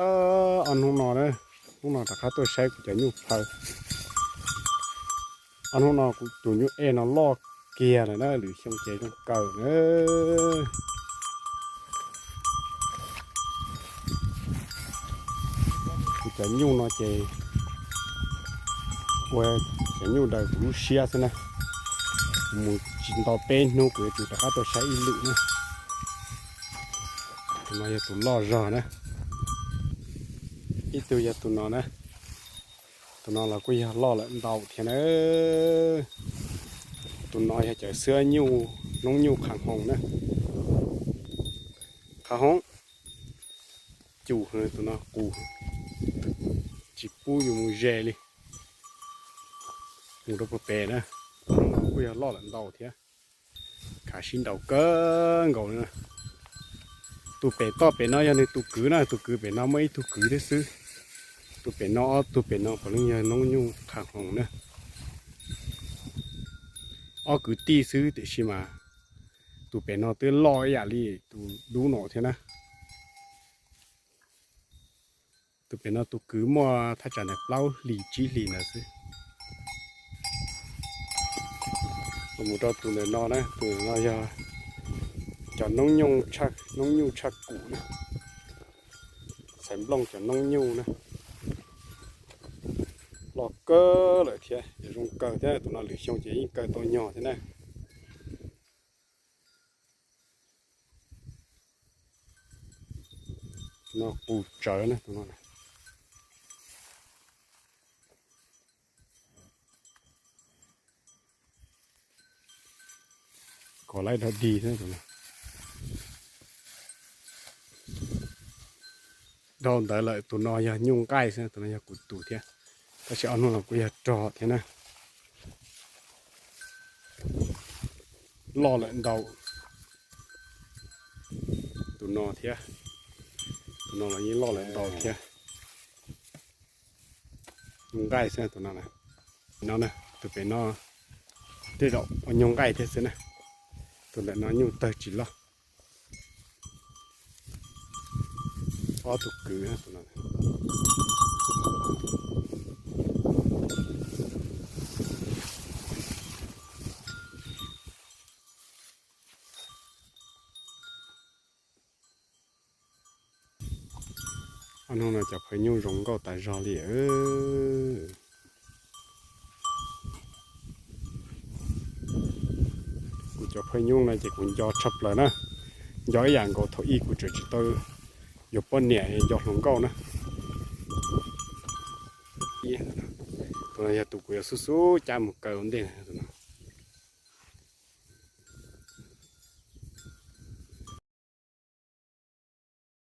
Ob hnub no na, hnub no rov qab tuaj saib kuv cov nyuj plhaw. Ob hnub no kuv tus nyuj ej no loj kiag lawm na, lwm xyoo ces zoo kawg na. Kuv cov nyuj no ces ua cov nyuj daws kuv lub siab xwb na. Mus tsis nto peb hnub kuv yuav tsum rov qab tuaj saib ib lwm na. Tus no yog tus loj zog na. Ib tug yog tus no na. Tus no los kuj yog loj lawm ntau thiab na. Tus no yog cov xwab nyuj, noob nyuj qhav hoom na. Qhav hoom, cum, tus no qus, tsis pub yus mus ze li. Mus rau puag pem na, kuj yog loj lawm ntau thiab. Khav sib nraus kawg nkaus li na. Tus pem toj pem no yog nws tus kwv na, tus kwv pem no muaj ib tug kwv thiab xwb. Tus pem no ob tug pem no puav leej yog noob nyuj qhav hoom na. Ob kwv tij xwb tiam sis mas tus pem no twb loj ib yam li tus dub no thiab na. Tus pem no tus kwv muaj thaj tsam ntawm plaub hlis tsib hlis ntawd xwb. Mus rau tus ntawm no na, tus ntawm no yog cov noob nyuj tshaj, noob nyuj tshaj kum na, txhais nplooj cov noob nyuj na. Loj kawg lawm thiab, zoo kawg thiab, tus no lwm xyoo ces yeej kaw tau nyog thiab na. Tus no qus tsawv na, tus no. Kom laib dog dig xwb tus no. Dhau ntawd lawm tus no yog nyuj nqaij xwb, tus no yog kuv tus thiab. Tab sis ob hnub no kuj yog rog thiab na. Loj lawm ntau. Tus no thiab. Tus no los yeej loj lawm ntau thiab. Nyuj nqaij xwb tus no. No na, tus pem no tej zaum ua nyuj nqaij thiab xwb na. Tus ntawm no nyuj tawg tsis loj. Ob tug kwv. Ob hnub no cov phawj nyuj zoo nkauj tas zog li. Kuv cov phawj nyuj no ces kuv nco tshaj plaws na. Nco ib yam nkaus thaum ib kuv tseem tsis tau yuav poj niam nco hluas nkauj na. Tus no yog tus kuv yuav xub xub cab mus kaw ua ntej.